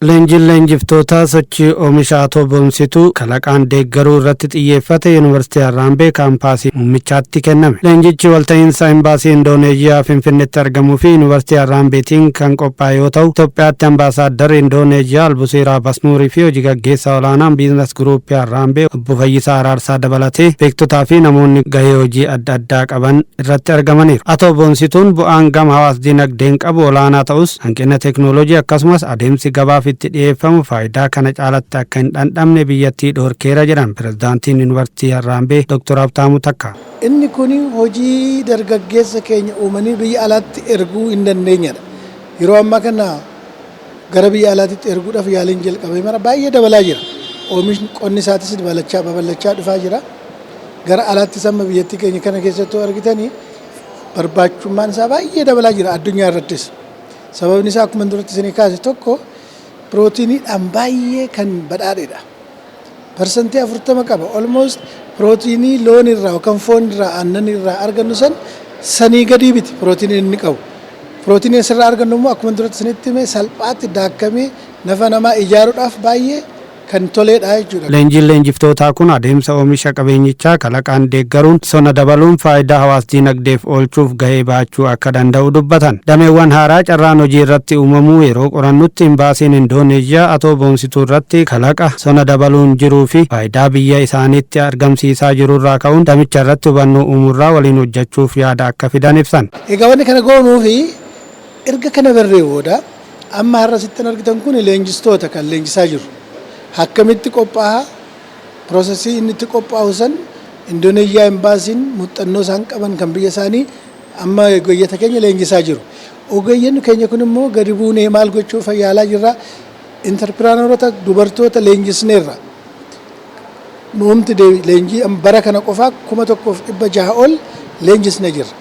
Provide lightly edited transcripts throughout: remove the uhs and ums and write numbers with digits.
Leenjiin leenjiftoota sochii oomisha atoo boonsituu kalaqaan deeggaruu irratti xiyyeeffate Yuunivarsiitii Harraambee kaampaasii muummichaatti kenname. Leenjichi walta'iinsa Imbaasii Indooneeziyaa Finfinneetti argamuu fi Yuunivarsiitii Harraambeetiin kan qophaa'e yoo ta'u, Itoophiyaatti ambaasaaddarri Indooneeziyaa Albuseeraa Basnuurii fi hojii gaggeessaa olaanaan Business Group Harraambee obbo Fayyisaa Araarsaa dabalatee beektotaa fi namoonni gahee hojii adda addaa qaban irratti argamaniiru. Atoo boonsituun bu'aan gama hawaas dinagdeen qabu olaanaa ta'us, hanqina teeknooloojii akkasumas adeemsi gabaaf itti dhiyeeffamu faayidaa kana caalatti akka hin dhandhamne biyyattii dhoorkeera jedhan pirezidaantiin Yuunivarsiitii Harraambee Dr. Habtaamuu Takkaa. Inni kun hojii dargaggeessa keenya uumanii biyya alaatti erguu hin dandeenyedha. Yeroo ammaa kana gara biyya alaatti erguudhaaf yaaliin jalqabee mara baay'ee dabalaa jira. Oomishni qonni isaatis dabalachaa babal'achaa dhufaa jira. Gara alaattis amma biyyattii keenya kana keessattuu argitanii barbaachummaan isaa baay'ee dabalaa jira addunyaa irrattis. Sababni isaa akkuma duratti isinii kaase, tokko pirootiiniidhaan baay'ee kan badhaadhedha. 40% qaba. Almost pirootiinii loon irraa yookaan foon irraa, aannan irraa argannu san sanii gadii miti pirootiiniin inni qabu. Pirootiinii asirraa argannu immoo akkuma duratti isinitti hime salphaatti daakkamee nafa namaa ijaaruudhaaf baay'ee kan toleedha jechuudha. Leenjiin leenjiftootaa kun adeemsa oomisha qabeenyichaa kalaqaan deeggaruun sona dabaluun faayidaa hawaas dinagdeef oolchuuf gahee bahachuu akka danda'u dubbatan. Dameewwan haaraa carraan hojii irratti uumamuu yeroo qorannutti imbaasiin Indooneeziyaa atoo boonsituu irratti kalaqa sona dabaluun jiruu fi faayidaa biyya isaaniitti argamsiisaa jirurraa ka'uun damicha irratti hubannoo uumuurraa waliin hojjechuuf yaada akka fidan ibsan. Egaa wanni kana goonuu fi erga kana barree booda amma har'a sittan argitan kun leenjistoota kan leenjisaa jiru. Akkamitti qophaa'a, process inni itti qophaa'u san Indoneeziyaa imbaasiin muuxannoo isaan qaban kan biyya isaanii amma ogeeyyota keenya leenjisaa jiru. Ogeeyyonni keenya kun immoo gadi buunee maal gochuuf yaalaa jirra? Entrepreneurota dubartoota leenjisneerra. Nuumti leenjii bara kana qofaa 1600 ol leenjisnee jirra.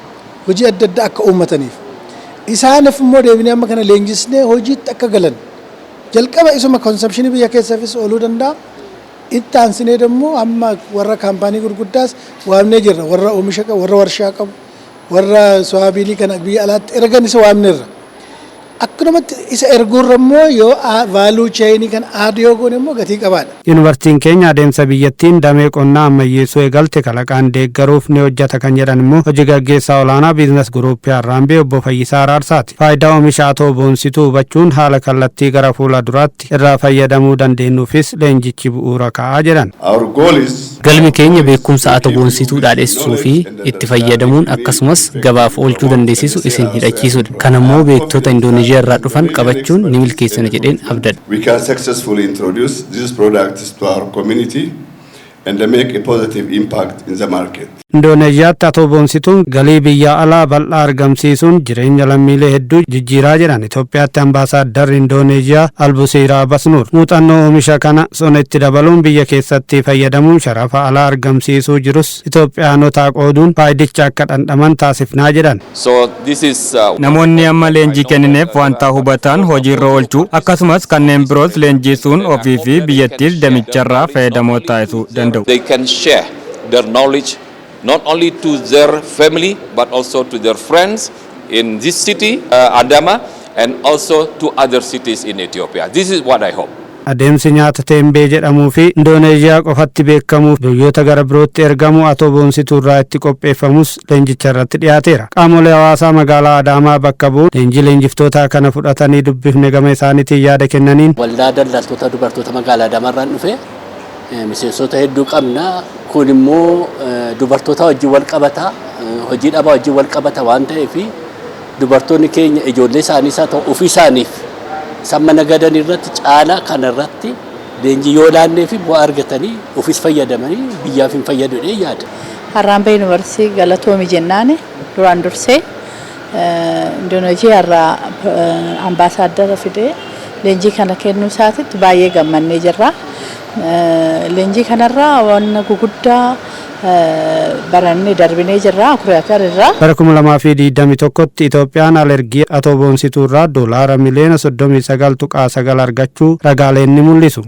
Hojii adda addaa akka uummataniif. Isaaniif immoo deebinee amma kana leenjisnee hojiitti akka galan. Jalqaba isuma consumption biyya keessaafis ooluu danda'a. Itti aansinee immoo amma warra kaampaanii gurguddaas waamnee jirra. Warra oomisha qabu, warra warshaa qabu, warra soyaabiinii kana biyya alaatti ergan isa waamneerra. Akkanumatti isa erguurra immoo yoo value chain kan add yoo goone immoo gatii qabaadha. Yuunivarsiitiin keenya adeemsa biyyattiin damee qonnaa ammayyeessuu eegalte kalaqaan deeggaruuf ni hojjeta kan jedhan immoo hojii gaggeessaa olaanaa Business Group Harraambee obbo Fayyisaa Araarsaati. Faayidaa oomisha atoo boonsituu hubachuun haala kallattii gara fuula duraatti irraa fayyadamuu dandeenyuufis leenjichi bu'uura kaa'aa jedhan. Our goal is Galmi keenya beekumsa atoo boonsituu dhaadhessuu fi itti fayyadamuun akkasumas gabaaf oolchuu dandeessisu isin hidhachiisudha. Kanammoo beektota Indoneeziyaa irraa dhufan qabachuun ni milkeessina jedheen abdadha. We can successfully introduce these products to our community and make a positive impact in the market. Indooneeziyaatti atoo boonsituun galii biyya alaa bal'aa argamsiisuun jireenya lammiilee hedduu jijjiiraa jedhan Itoophiyaatti ambaasaaddarri Indooneeziyaa Albusiiraa Basnuur. Muuxannoo oomisha kana sona itti dabaluun biyya keessatti fayyadamuun sharafa alaa argamsiisuu jirus Itoophiyaanotaa qooduun faayidicha akka dhandhaman taasifnaa jedhan. So this is Namoonni amma leenjii kennineef wanta hubatan hojiirra oolchuu akkasumas kanneen biroos leenjisuun ofii fi biyyattiis damicharraa fayyadamoo taasisuu danda'u. They can share their knowledge not only to their family but also to their friends in this city, Adama, and also to other cities in Ethiopia. This is what I hope. Adeemsi nyaata teembee jedhamuu fi Indooneeziyaa qofatti beekamuuf biyyoota gara birootti ergamu atoo boonsituu irraa itti qopheeffamus leenjicha irratti dhiyaateera. Qaamolee hawaasaa magaalaa Adaamaa bakka bu'uun leenjii leenjiftootaa kana fudhatanii dubbifne gama isaaniitiin yaada kennaniin. Waldaa daldaltoota dubartoota magaalaa Adaamaarraan dhufe, miseensota hedduu qabna. Kun immoo dubartoota wajjin wal qabata, hojii dhabaa wajjin wal qabata waan ta'eef, dubartoonni keenya ijoollee isaaniis haa ta'u ofii isaaniif samma nagadan irratti caalaa kana irratti leenjii yoo laannee fi bu'aa argatanii ofis fayyadamanii biyyaaf hin fayyadu jedhee yaada. Harraambee Yuunivarsiitii galatoomi jennaani. Duraan dursee Indoneeziyaa irraa ambaasaaddara fidee leenjii kana kennuu isaatitti baay'ee gammannee jirra. Leenjii kanarraa waan guguddaa barannee darbinee jirra Kuryaakar irraa. Bara 2021tti Itoophiyaan alergii atoo boonsituu irraa doolaara miliyoona 39.9 argachuu ragaaleen ni mul'isu.